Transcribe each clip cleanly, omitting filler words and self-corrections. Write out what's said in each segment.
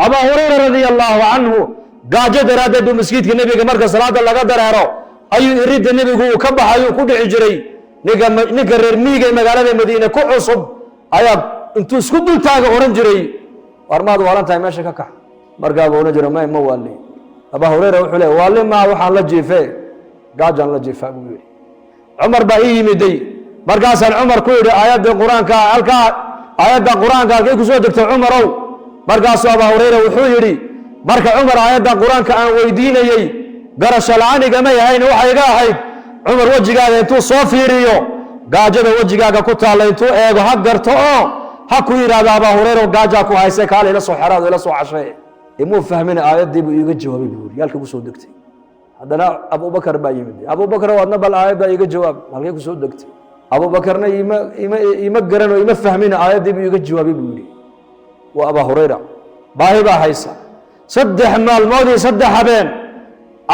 Abaa Hurayra radia allahu canhu gaajo daraaddeed buu masjidka Nebiga marka salaada laga dareero ayuu iridda Nebigu uu ka baxayuu ku dhici jiray. Ninka reer miyiga ee magaalada Madiine ku cusub ayaa intuu isku dultaaga odhan jiray, "War maad waalan tahay? Meesha ka kax." Markaabuu odhan jiray, "May, ma waali." Abaa Hurayra wuxuu leey, "Waali maa, waxaan la jiife gaajaan la jiifaa," buu yidhi. Cumar baa ii yimiday. Markaasaan Cumar ku yidhi, "Aayadda Qur-aanka halkaa, aayadda Qur-aanka halkay kusoo degtay, Cumarow?" Markaasuu Abaa Hurayra wuxuu yidhi, "Marka Cumar aayadda Qur-aanka aan weydiinayey garasho la-aan igamay ahayn, waxay iga ahayd Cumar wejigaaga intuu soo fiiriyo, gaajada wejigaaga ku taalla intuu eego, ha garto oo ha ku yidhahdo, 'Abaa Hurayra, gaajaa ku hayse, kaala ila soo xeraado, ila soo cashee.' Imuu fahmin, aayaddii buu iiga jawaabay," buu yidhi, "halkay kusoo degtay." Haddana Abubakar baa yimid. "Abubakar, adna bal aayaddaa iiga jawaab, halkay kusoo degtay?" Abubakarna ima garan oo ima fahmin, aayaddii buu iiga jawaabay, buu yidhi. Waa Abaa Hurayra, baahi baa haysa. 3 maalmood iyo 3 habeen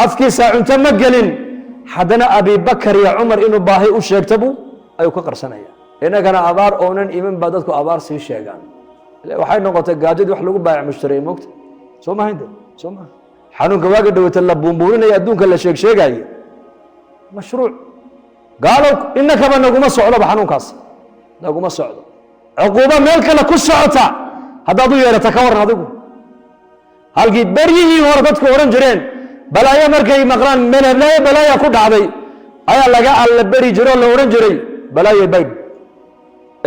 afkiisa cunto ma gelin. Haddana Abibakar iyo Cumar inuu baahi u sheegto buu ayuu ka qarsanaya. Innagana abaar oonan iman baa dadku abaar sii sheegaan. Waxay noqotay gaajadii wax lagu baayac mushtareey, moogta? Soo maha inte? Soo maha? Xanuunka waaga dhawata la buunbuuninaya, adduunka la sheeg sheegaaye, mashruuc gaalow innakaba naguma socdoba. Xanuunkaas naguma socdo. Cuquubo meel kale ku socota haddaad u yeerata, ka waran adigu? Halkii beryihii hore dadku odhan jireen balaayo markay maqlaan, "Melheblaayo balaaya ku dhacday," ayaa laga alla beri jiro oo la odhan jiray, "Balaayo baydh."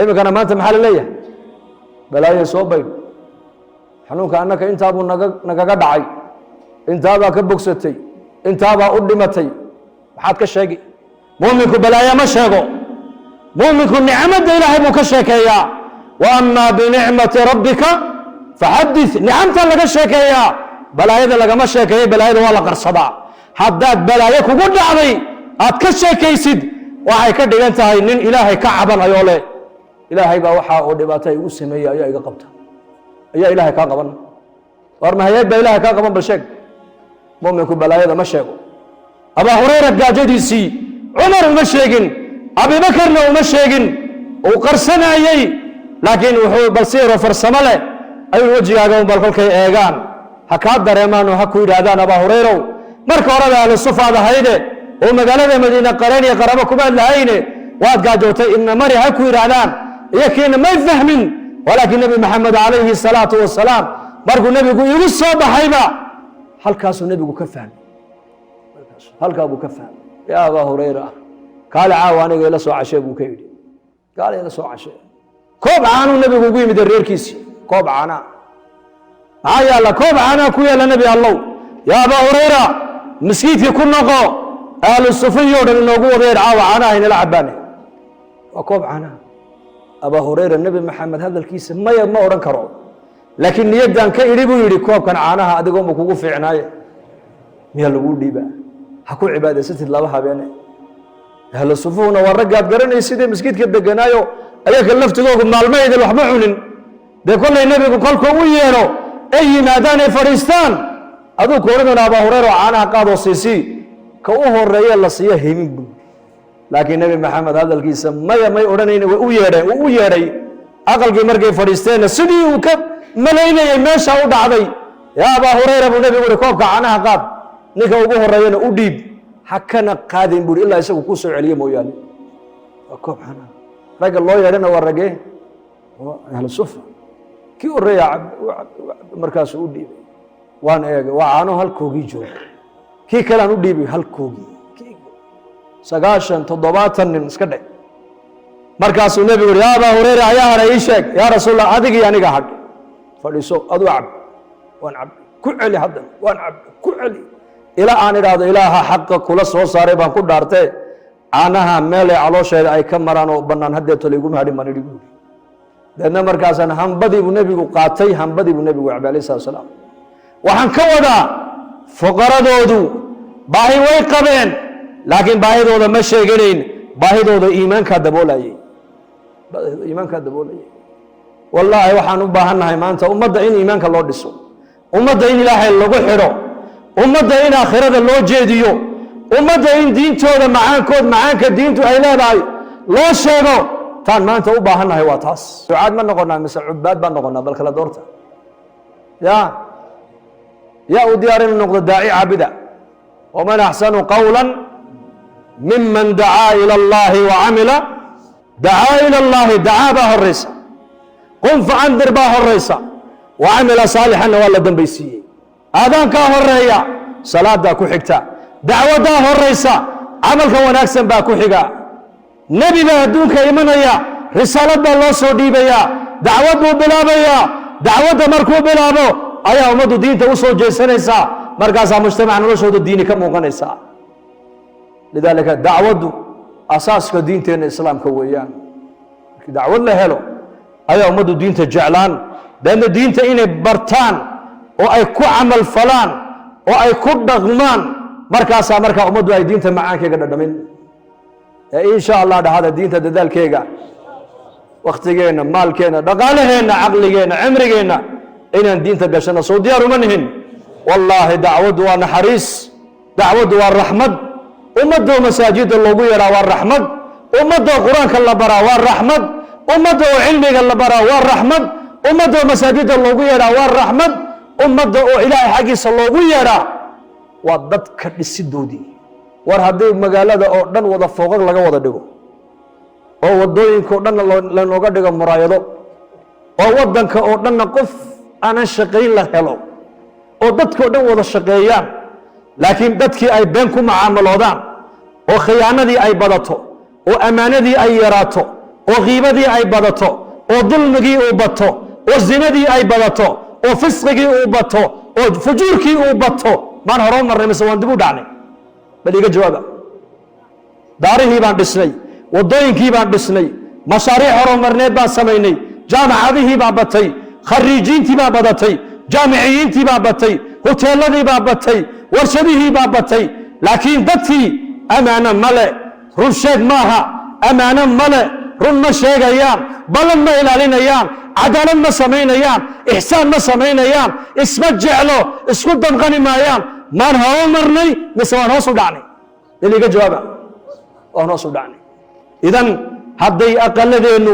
Iminkana maanta maxaa la leeyahay? "Balaayo soo baydh." Xanuunka annaka intaabuu nagaga dhacay, intaabaa ka bogsatay, intaabaa u dhimatay. Maxaad ka sheegi? Muuminku balaayo ma sheego. Muuminku nicmadda Ilaahay buu ka sheekeeyaa. Wa amaa binicmati rabbika faxadith. Nicamta laga sheekeeyaa, balaayada lagama sheekeeyo. Balaayada waa la qarsadaa. Haddaad balaayo kugu dhacday aad ka sheekaysid, waxay ka dhigan tahay nin Ilaahay ka cabanayo leh, "Ilaahay baa waxaa oo dhibaato igu sameeyey ayaa iga qabta." Ayaa Ilaahay kaa qaban? War mahayaad baa Ilahay kaa qaban? Bal sheeg. Muminku balaayada ma sheego. Abaa Hurayra gaajadiisii Cumar uma sheegin, Abibakarna uma sheegin, uu qarsanayey. Laakiin wuxuu balsiiro farsamo leh ayuu wejigaaga un bal kolkay eegaan ha kaa dareemaan oo ha ku yidhaahdaan, "Abaa Hurayrow, marka horeba ahlu sufaad ahayde oo magaalada Madiine qareen iyo qarabo kumaad lahayne, waad gaajootay, ina mari," ha ku yidhaahdaan. Iyo kiina may fahmin. Walaakiin Nebi Maxamed calayhi salaatu wasalaam markuu nebigu igu soo baxayba, halkaasuu nebigu ka fahmay, halkaa buu ka fahmay. "Yaa Abaa Hurayra, kaale caawa aniga ila soo cashee," buu ka yidhi. "Kaale ila soo cashee." Koob caanuu nebigu ugu yimid reerkiisii. Koob caanaa maxaa yaalla? "Koob caanaa ku yaalla, Nebi Allow." "Yaa Abaa Hurayra, maskiidkii ku noqo, ahlu sufiyo dhan inoogu wadayeed, caawa caanaha inala cabaane." Waa koob caanaha. Abaa Hurayra Nebi Maxamed hadalkiisa maya ma odhan karo, laakiin niyaddan ka idhi, buu yidhi, "Koobkan caanaha adigoonba kugu fiicnaaye, miyaa laguu dhiibaa? Ha ku cibaadaysatid 2 habeene." Ahlu sufuhuna waa raggaad garanaysidee maskiidka deganaayo, ayaga laftigoogu maalmaydin waxma cunin. Dee kollay nebigu kolkuu u yeedho ay yimaadaan ay fadhiistaan, aduu ku odhan doona, "Abaa Hurayra, oo caanaha qaadoo siisii." Ka u horeeye la siiyo himin buu. Laakiin Nebi Maxamed hadalkiisa maya may odhanayni, way u yeedheen. Uu u yeedhay aqalkii. Markay fadhiisteenna sidii uu ka malaynayay meesha u dhacday. "Yaa Abaa Hurayra," buu nebigu uhi, "koobka caanaha qaad, ninka ugu horeeyana u dhiib, ha kana qaadin," buuri, "ilaa isagu kuu soo celiyo mooyaane." Waa koob caanaha. Ragga loo yeedhana waa ragee? Waa ahlu sufa. Kii horeeya markaasuu u dhiibay. Waan eegay, waa caano halkoogii jooga. Kii kalean u dhiibay, halkoogii. 90 70 nin iska dhe. Markaasuu nebigu yidhi, "Yaa Abaa Hurayra, ayaa hadha? Ii sheeg." "Yaa Rasuulallah, adigii aniga hadh." "Fadhiiso, aduu cab." "Waan cab." "Ku celi haddana." "Waan cab." "Ku celi." Ilaa aan idhaahdo, "Ilaaha xaqa kula soo saaray baan ku dhaartee, caanaha meelay caloosheeda ay ka maraan oo bannaan haddeeto layguma hadhin," baan idhi, buuri. Deedna markaasaan hambadii buu nebigu qaatay, hambadii buu nebigu cabay alayh salatu salaam. Waxaan ka wadaa, fuqaradoodu baahi way qabeen, laakiin baahidooda ma sheeganayn. Baahidooda iimaankaa daboolayay, iimaankaa daboolayay. Wallaahi, waxaan u baahan nahay maanta ummadda in iimaanka loo dhiso, ummadda in Ilaahay lagu xidho, ummadda in aakhirada loo jeediyo, ummadda in diintooda macaankood, macaanka diintu ay leedahay loo sheego. Taan maanta u baahan nahay waa taas. Ducaad ma noqonaa mise cubaad baan noqonaa? Bal kala doorta. Ya Yaa u diyaar inuu noqdo daaci caabida? Waman axsanu qawla miman dacaa ila allahi wacamila. Dacaa ila allahi, dacaa baa horaysa, qum faandir baa horaysa, wacamila saalixanna waa la dambaysiiyey. Aadaankaa horeeya, salaadaa ku xigta, dacwaddaa horaysa, camalka wanaagsan baa ku xiga. Nebi baa adduunka imanaya, risaalad baa loo soo dhiibayaa, dacwad buu bilaabayaa. Dacwadda markuu bilaabo ayaa ummaddu diinta u soo jeesanaysaa, markaasaa mujtamaca noloshooda diini ka muuqanaysaa. Lidaalika dacwaddu asaaska diinteenna Islaamka weeyaan. Markii dacwad la helo ayaa ummaddu diinta jeclaan, deedna diinta inay bartaan oo ay ku camal falaan oo ay ku dhaqmaan. Markaasaa markaa ummaddu ay diinta macaankeega dhadhamin. Ee insha Allah dhahada, diinta dadaalkeega, waktigeenna, maalkeenna, dhaqaalaheenna, caqligeenna, cimrigeenna inaan diinta gashano, soo diyaar uma nihin? Wallaahi, dacwaddu waa naxariis, dacwaddu waa raxmad. Ummadoo masaajidda loogu yeedhaa waa raxmad, ummadoo Qur-aanka la baraa waa raxmad, ummadda oo cilmiga la baraa waa raxmad, ummadoo masaajidda loogu yeedhaa waa raxmad, ummadda oo Ilaahay xaggiisa loogu yeedhaa waa dadka dhisidoodii. War haddii magaalada oo dhan wada fooqag laga wada dhigo oo waddooyinka o dhanna lanooga dhigo muraayado oo waddanka oo dhanna qof aanan shaqayn la helo oo dadkao dhan wada shaqeeyaan, laakiin dadkii ay been ku macaamaloodaan oo khiyaanadii ay badato oo ammaanadii ay yaraato oo khiibadii ay badato oo dulmigii uu bato oo zinadii ay badato oo fisqigii uu bato oo fujuurkii uu bato, maan horoo marnay mise waan dib u dhacnay? Bal iga jawaaba. Daarihii baan dhisnay, waddooyinkii baan dhisnay, mashaariic horumarneed baan samaynay, jaamacadihii baa batay, khariijiintii baa badatay, jaamiciyiintii baa batay, huteeladii baa batay, warshadihii baa batay, laakiin dadkii ammaano male, run sheeg maaha, ammaano male, run ma sheegayaan, ballan ma ilaalinayaan, cadaalad ma samaynayaan, ixsaan ma samaynayaan, isma jeclo, isku damqani maayaan. Maan horumarnay mise waan hoos u dhacnay? Bal iga jawaaba. Waan hoos u dhacnay. Idan hadday aqaladeennu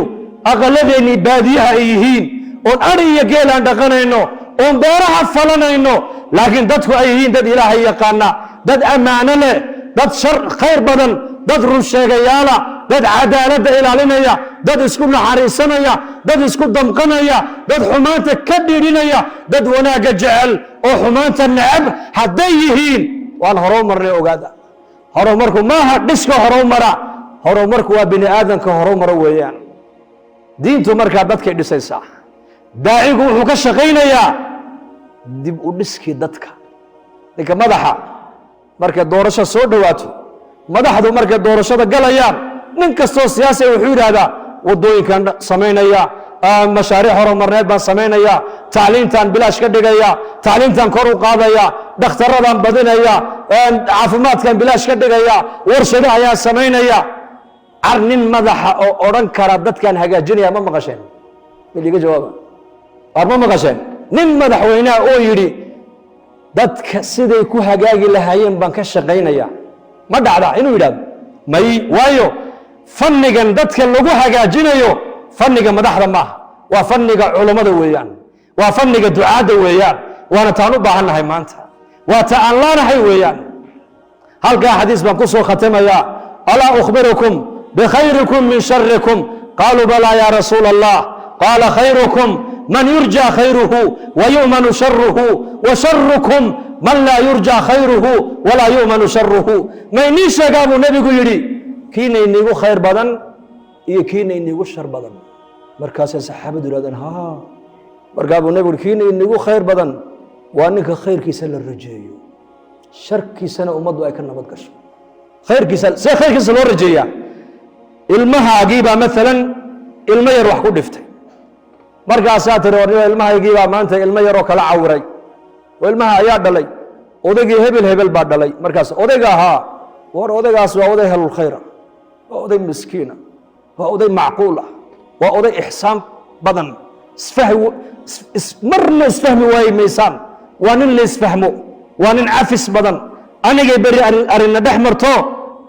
aqaladeennii baadiyaha ay yihiin oon ari iyo geel aan dhaqanayno oon beeraha falanayno, laakiin dadku ay yihiin dad Ilaahay yaqaana, dad ammaano leh, dad shar khayr badan, dad run sheegayaala, dad cadaaladda ilaalinaya, dad isku naxariisanaya, dad isku damqanaya, dad xumaanta ka dhiidhinaya, dad wanaagga jecel oo xumaanta necab hadday yihiin, waan horumarnay. Ogaada, horumarku maaha dhiska horumara, horumarku waa bini aadamka horumara weeyaan. Diintu markaa dadkay dhisaysaa. Daacigu wuxuu ka shaqaynayaa dib u dhiskii dadka. Ninka madaxa markay doorasho soo dhowaato, madaxdu markay doorashada galayaan, nin kastoo siyaasiga wuxuu yidhaahdaa: waddooyinkan samaynaya, mashaariic horumarneed baan samaynaya, tacliintaan bilaash ka dhigaya, tacliintaan kor u qaadaya, dhakhtaradaan badinaya, caafimaadkan bilaash ka dhigaya, warshado ayaan samaynaya. Car nin madaxa oo odhan kara dadkaan hagaajinaya ma maqasheen? Mid iga jawaaba. War ma maqasheen nin madaxweynaha oo yidhi dadka siday ku hagaagi lahaayeen baan ka shaqaynaya? Ma dhacda inuu yidhahdo? May. Waayo, fannigan dadka lagu hagaajinayo fanniga madaxda maaha, waa fanniga culummada weeyaan, waa fanniga ducaadda weeyaan, waana taan u baahannahay maanta, waa ta aan laanahay weeyaan. Halkaa xadiis baan ku soo khatimayaa. Alaa ukhbirukum bikhayrikum min sharikum? Qaaluu balaa ya rasuula Allah. Qaala: khayrukum man yurjى khayruhu wayu'manu sharuhu, washarukum man laa yurjى khayruhu walaa yu'manu sharuhu. Ma inii sheegaa, buu nebigu yidhi, kiina iniigu khayr badan iyo kiina iniigu shar badan? Markaasay saxaabadu yidhahdeen: ha. Markaa buu nebigu yidhi: kiina iniigu khayr badan waa ninka khayrkiisa la rajeeyo, sharkiisana ummaddu ay ka nabad gasho. Khayrkiisa see khayrkiisa loo rajeeyaa? Ilmahaagii baa maalan ilmo yar wax ku dhiftay. Markaasaa tiri: war ilmahaygii baa maanta ilmo yaroo kala cawiray. Oo ilmaha ayaa dhalay? Odaygii hebel hebel baa dhalay. Markaas odayga ahaa: war odaygaas waa oday helulkhayra, waa oday miskiina, waa oday macquul ah, waa oday ixsaan badan, isfahmi marna isfahmi waayi maysaan, waa nin la isfahmo, waa nin cafis badan. Anigay beri arrinna dhex marto,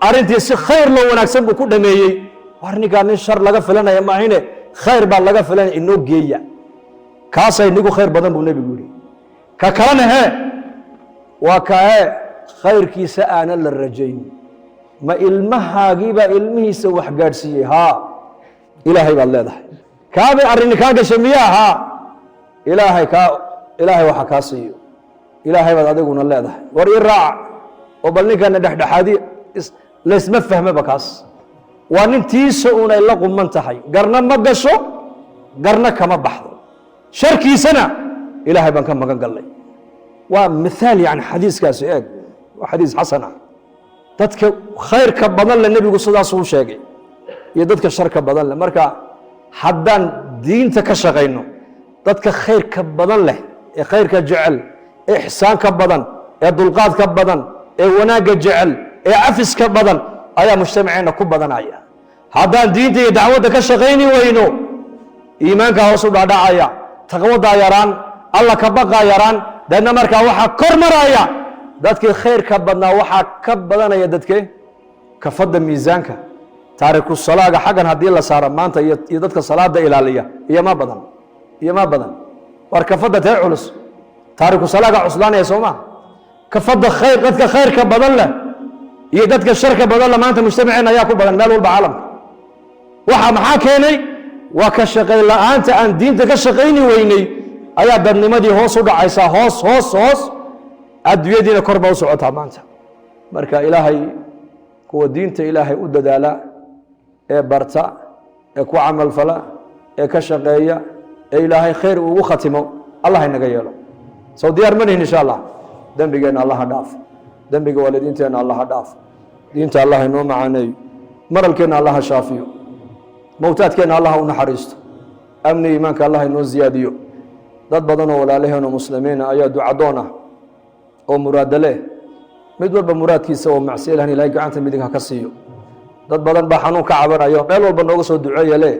arrintii si khayr loo wanaagsan buu ku dhameeyey. War ninkaa nin shar laga filanaya maahine, khayr baa laga filanaya, inoo geeya. Kaasay nigu khayr badan, buu nebigu yidhi. Ka kalena hee Waa kae khayrkiisa aanan la rajayn. Ma ilmahaagiibaa ilmihiisa wax gaadhsiiyey? Haa, Ilaahay baad leedahay. Kaabay arrini kaa gashay miyaa? Haa, Ilaahay kaa, Ilaahay waxa kaa siiyo, Ilaahay baad adiguna leedahay. War ii raac oo bal ninkana dhexdhexaadi laysma fahmaba. Kaas waa nin tiisa unay la quman tahay, garna ma gasho, garna kama baxdo, sharkiisana Ilaahay baan ka magan gallay. Waa mithaal, yani xadiiskaasi eeg, waa xadiis xasan ah. Dadka khayrka badan le nebigu sidaasuu sheegay iyo dadka sharka badan leh. Marka haddaan diinta ka shaqayno, dadka khayrka badan leh ee khayrka jecel, ee ixsaanka badan, ee dulqaadka badan, ee wanaagga jecel, ee cafiska badan ayaa mujtamaceenna ku badanaya. Haddaan diinta iyo dacwadda ka shaqayni weyno, iimaanka hoos u dhadhacaya, taqwadaa yaraan, Alla ka baqaa yaraan. Deedna markaa waxaa kor maraya dadkii khayrka badnaa, waxaa ka badanaya dadke kafadda miisaanka. Taariku salaaga xaggan haddii la saaro maanta iyo dadka salaada ilaaliya, iyo ma badan, iyo ma badan. War kafadda tee culus? Taariku salaaga cuslaanaya, soo ma? Kafadda khayr, dadka khayrka badan leh iyo dadka sharka badan leh maanta mujtamaceenna ayaa ku badan meel walba caalamka. Waxa maxaa keenay? Waa ka shaqayn la'aanta aan diinta ka shaqayni weynay ayaa dadnimadii hoos u dhacaysaa, hoos, hoos, hoos, adduunyadiina kor ba u socotaa maanta. Marka Ilaahay kuwa diinta Ilaahay u dadaala ee barta ee ku camalfala ee ka shaqeeya ee Ilaahay khayr ugu khatimo, Allah inaga yeelo. Sow diyaar ma nihin? Insha Allah. Dembigeenna Allaha dhaaf, dembiga waalidiinteenna Allaha dhaaf, diinta Allah inoo macaaneeyo, maralkeenna Allaha shaafiyo, mowtaadkeenna Allah u naxariisto, amni iimaanka Allah inoo ziyaadiyo. Dad badan oo walaalaheenoo muslimiina ayaa ducadoon ah oo muraado leh. Mid walba muraadkiisa oo macsiyo lahan, Ilahay gacanta midig ha ka siiyo. Dad badan baa xanuun ka cabanayo, meel walba nooga soo duceeya leh.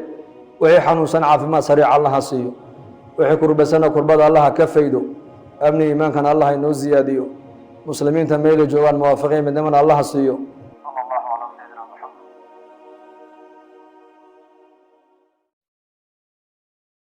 Wixii xanuunsan caafimaad sariic Allaha siiyo, wixii kurbaysana kurbada Allaha ka faydo, amni iimaankana Allah inoo ziyaadiyo. Muslimiinta meelay joogaan muwaafiqiin midnimana Allaha siiyo.